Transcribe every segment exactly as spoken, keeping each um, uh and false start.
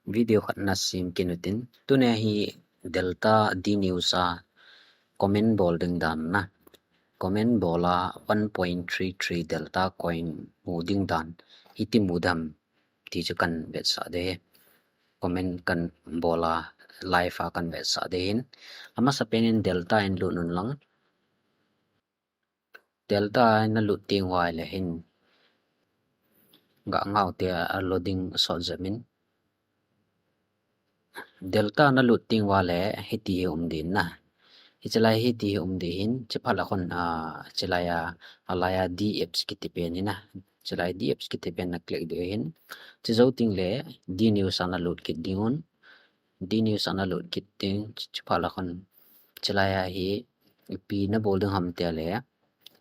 Video khat na sim kit u tin, tunia hi Delta D News a comment bol ding dan na. Comment bol a one point three three Delta coin mu ding dan. Iti mu dem ti chu kan vetsah ding. Comment kan bol a live a kan vetsah ding. Amasa pen in Delta in lut un lang. Delta na lut teng uva le hin ga ngau te a loading sot jep in. Delta na lut teng uva le hiti hi um ding na. Hiche lai hiti hi um ding hin, hiche phat a khun, a, hiche lai a, a lai a D apps kiti pen hi na. Hiche lai D apps kiti pen na click ding hin. Hiche jou teng le D News a na lut kit ding un. D News a na lut kit ding, hiche phat a khun. Hiche lai a hi, ipi na bol ding ham ti le.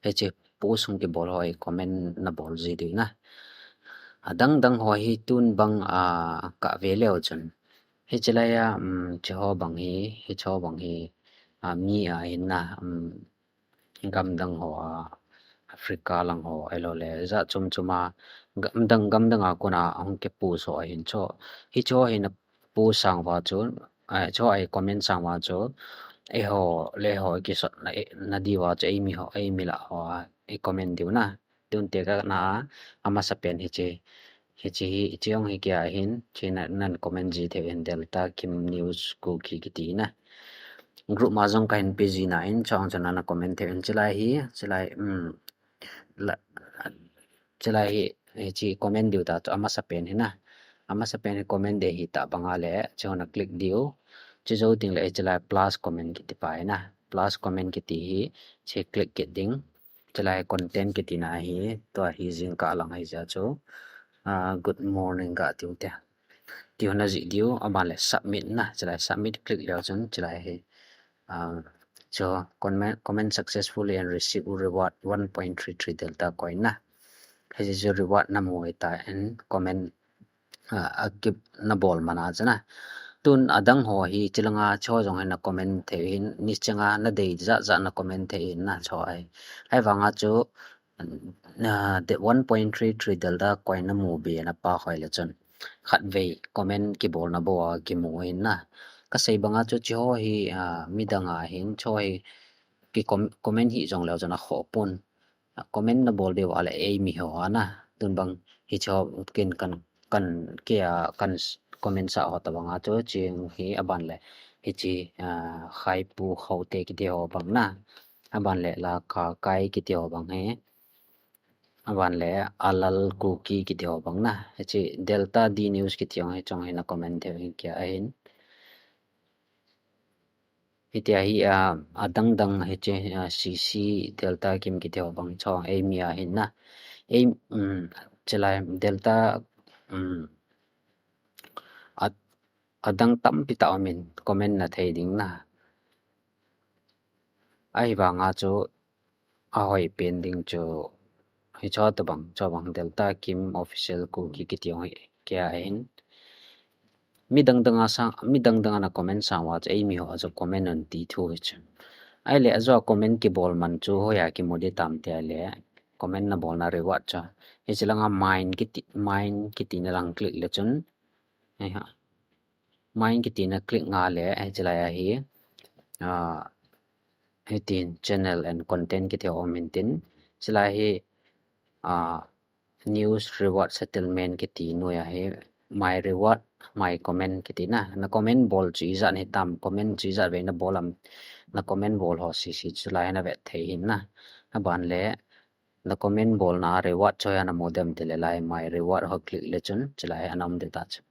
Hiche post hung kibol ho hi comment na bol ji ding na. Adang dang ho hi tun bang, a, ka ve leu chun. Hiche lai a, um, hiche ho bang hi, hiche ho bang hi, a, mi a hin na, um, gam dang ho a, Africa lang ho, ahilou le, jat chom chom a, gam dang, gam dang a kon a hung kipost ho ahin chu. Hiche ho hi na post sang uva chu, a, hiche ho a comment sang uva chu, eiho le ho kisot na, e, na diu va chu, eimi ho, eimi lah ho a, i comment diu na. Tun te ka na a, amasa pen hiche, hiche hi, hiche jong hi kia hin, hiche na, nan comment ji thei hin Delta Kim News Kuki kiti na. Group ma jong ka hin pe ji na in, chong chon na comment thei hin, hiche lai hi, hiche lai, um, la, hiche lai hi, hiche comment diu ta chu amasa pen hi na. Amasa pen hi comment ding hi ta bang a le, hiche ho na click diu. Hiche jou teng le hiche lai plus comment kiti pa hi na. Plus comment kiti hi, hiche click kit ding. Hiche lai content kiti na hi, tua hi jingkah lang hi jeh chu. A, good morning ka tiu te. Tiu na jih diu, aban le submit na, hiche lai submit click leu chun, hiche lai hi. A, chu comment, comment successfully and receive reward one point three three Delta coin na. Hiche chu reward na mu hi ta and comment, a, a kip na bol man a chu na. Tun adang ho hi hiche lang a hiche ho jong hin na comment thei hin, nicheng a na dei jat jat na comment thei hin na hiche ho hi. Ahivang a chu, a, the one point three three Delta coin na mu be na pa hoi le chun. Khatvei comment kibol na bou a kimu hin na. Ka sei bang a chu hiche ho hi, a, midang a hin hiche ho hi ki com-, comment hi jong leu chun a khoh pon. A, comment na bol diu va le eimi ho a na. Tun bang hiche ho kin kan, kan kia kan s-, comment sa ho ta bang a chu hiche hi aban le hiche, a, Khaipu Khote kiti ho bang na. Aban le Laka Kai kiti ho bang hi. Aban le Alal Kuki kiti ho bang na. Hiche Delta D News kiti ho hi chong hi na comment thei hin kia ahin. Hitia hi, a, adang dang hiche, a, C C Delta Kim kiti ho bang chong eimi a hin na. Ei, um, hiche lai Delta, um, a, adang tampi tah um in comment na thei ding na. Ahivang a chu ahoi pen ding chu hiche ho tobang, hiche ho bang Delta Kim Official Kuki kiti ho hi kia ahin. Midang dang a sang, midang dang a na comment sang uva chu eimi ho a chu comment un ti thu hi chu. Ahile ajo a comment kibol man chu hoiya kimu ding tam ti le comment na bol na reward chu. Hiche lang a mine kiti, mine kiti na lang click le chun. Hiche ha. Mine kiti na click nga le, hiche lai a hi, a, hitin channel and content kiti ho um in tin. Hiche lai hi, a, news reward settlement kiti noiya hi, my reward, my comment kiti na. Na comment bol chu ijat hitam, comment chu ijat vei na bol am, na comment bol ho sese hiche lai na vet thei hin na. Aban le, na comment bol na reward chu hoiya na mu dem ti le lai, my reward ho click le chun, hiche lai ana um ding ta chu.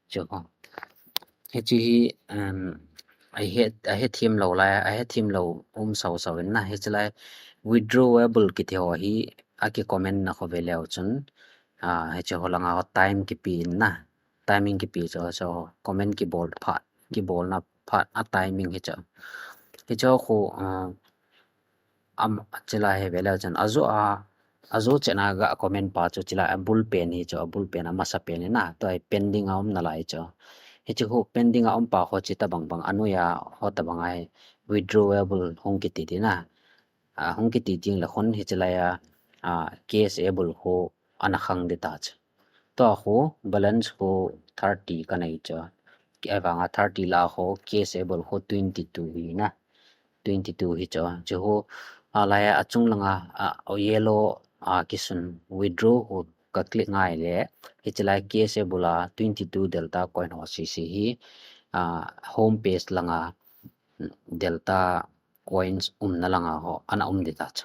Chu ho. Hiche hi, um, ahe, ahe them lou lai, ahe them lou um sau sau in na, hiche lai withdrawable kiti ho hi, aki comment na ho ve leu chun, a, hiche ho lang a ho time kipe in na, timing kipe chu, chu comment kibol phat, kibol na phat a timing hi chu. Hiche ho khu, a, am, hiche lai hi ve leu chun, ajo a, ajo chet na ga comment pa chu hiche lai a bul pen hi chu, a bul pen a masa pen hi na, tua hi pending a um na lai chu. Hiche khu pending a um pa ho hiche tobang bang, anoiya ho tobang a hi withdrawable hung kiti ti na. A, hung kiti teng le khun hiche lai a, a, cashable khu ana khang ding ta chu. Tua khu balance khu thirty kanei chu. Ahivanga thirty lah khu cash able khu twenty two hi na. Twenty two hi chu. Chu khu alai a achung langa a yellow a kisun withdraw khu ka click ngai le. Hiche lai cash able a twenty two Delta coin ho sese hi a home page langa Delta coins umna langa ho ana um ding ta chu.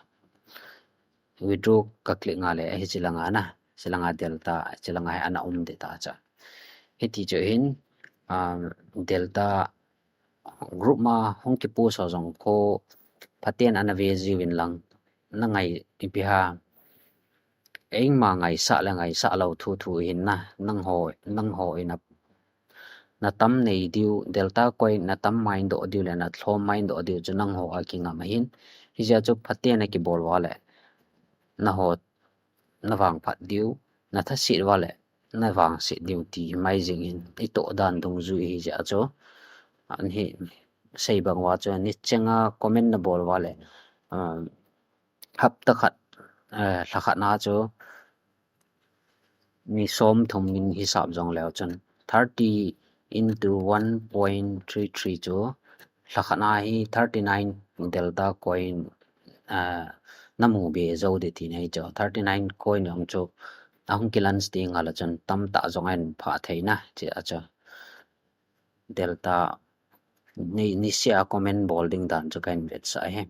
Withdraw ka click nga le, hiche langa na, hiche langa Delta, hiche langa hi ana um ding ta chu. Hiti chu hin, um, Delta group ma hung kipost ho jong khu phaten ana ve jiuvin lang, na ngai ipi ham, eima ngaisah le ngaisah lou thu thu hin na, nangho, nangho in a na tam nei diu, Delta coin na tam mai doh diu le na lhom mai doh diu chu nangho a kingam ahin. Hijeh a chu phaten a kibol uva le, naho na vangphat diu, na thaset uva le, na vangset diu ti mai jing hin, i toh dan dungjui hijeh a chu. Ani sei bang uva chu, ni chenga comment na bol uva le, um, hapta khat, eh, lha khat na chu, ni som thum in hisap jong leu chun, thirty into one point three three chu, lha khat na hi thirty nine Delta coin, ah, na mu be jou ding tina hi chu. Thirty nine coin jong chu, ahung ki launch ding a la chun, tamtah jong ahin phah thei na, hiche a chu. Delta, ni, niseh a comment bol ding dan chu kahin vetsah e.